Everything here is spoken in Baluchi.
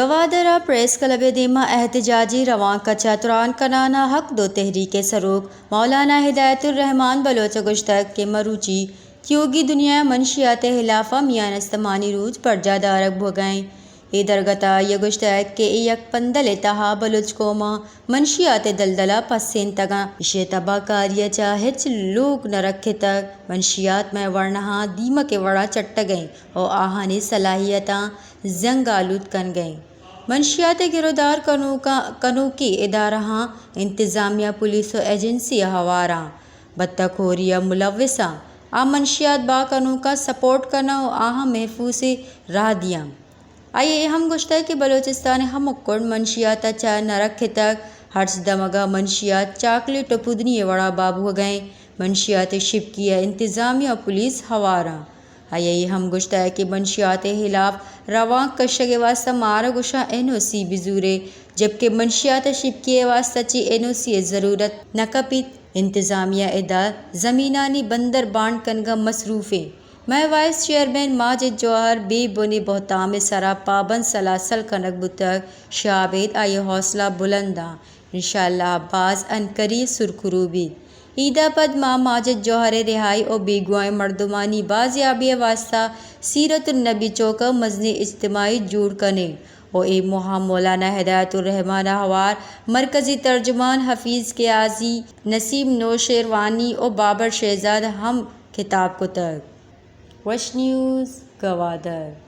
گوادر ءَ پریس کلب ءِ دیما احتجاجی روانک ءَ چہ تران کنان ءَ حق دو تحریک ءِ سروک مولانا ہدایت الرحمان بلوچ ءَ گوشتگ کہ مروچی تیوگی دنیا ءَ منشیات ءِ ہلاف ءَ میان استمانی روچ برجاہ دارگ بوگ ءَ انت۔ اے درگت ءَ آئی ءَ گوشتگ کہ اے یک پندل ءِ تہا بلوچ قوم ءَ منشیات ءِ دلدل ءَ پسینتگ انت۔ ایشی ءِ تباہ کاری ءَ چہ ہچ لوگ نہ رکھتگ۔ منشیات مئے ورناہاں دیمک ءِ وڑا چٹگ ءَ انت ءُ آہانی صلاحیتاں زنگ آلود کنگ ءَ انت۔ منشیات ءِ گرودار کنوکاں، کنوکیں ادارہاں، انتظامیہ، پولیس ءُ ایجنسی ءَ ہوار آں۔ بتہ کوری ءَ ملوث آں۔ آ منشیات بہا کنوکاں سپورٹ کناں ءُ آہاں محفوظیں راہ دیاں۔ آئی ءَ اے ہم گوشتگ کہ بلوچستان ءِ ہمک کنڈ منشیات ءَ چہ نہ رکھتگ، ہرچ دمگ ءَ منشیات چاکلیٹ ءُ پودنی ءِ وڑا بہا بوگ ءَ انت۔ منشیات ءِ شپکی ءَ انتظامیہ ءُ پولیس ہوار آں۔ آئی ءَ اے ہم گوشتگ کہ منشیات ءِ ہلاف روانک کشگ ءِ واستہ مارا گوشاں این او سی بزورے، جبکہ منشیات ءِ شپکی ءِ واستہ چہ این او سی ءِ ضرورت نہ کپیت۔ انتظامیہ ادا زمینانی بندر بانڈ کنگ ءَ مصروف انت۔ مئے وائس چیئرمین ماجد جوہر بے بنیں بہتام ءِ سرا پابند سلاسل کنگ بوتگ، شابید آئی ءِ حوصلہ بلند آں۔ انشاءاللہ باز عنقریب سرخرو بیت۔ عید ءَ پد ما ماجد جوہر ءِ رہائی ءُ بیگواہیں مردمانی بازیابی ءِ واستہ سیرت النبی چوک ءَ مزنیں اجتماعی جوڑ کنیں ءُ اے موہ ءَ مولانا ہدایت الرحمان ءَ ہوار مرکزی ترجمان حفیظ قیاضی، نسیم نوشیروانی ءُ بابر شہزاد ہم خطاب کتگ۔ وش نیوز، گوادر۔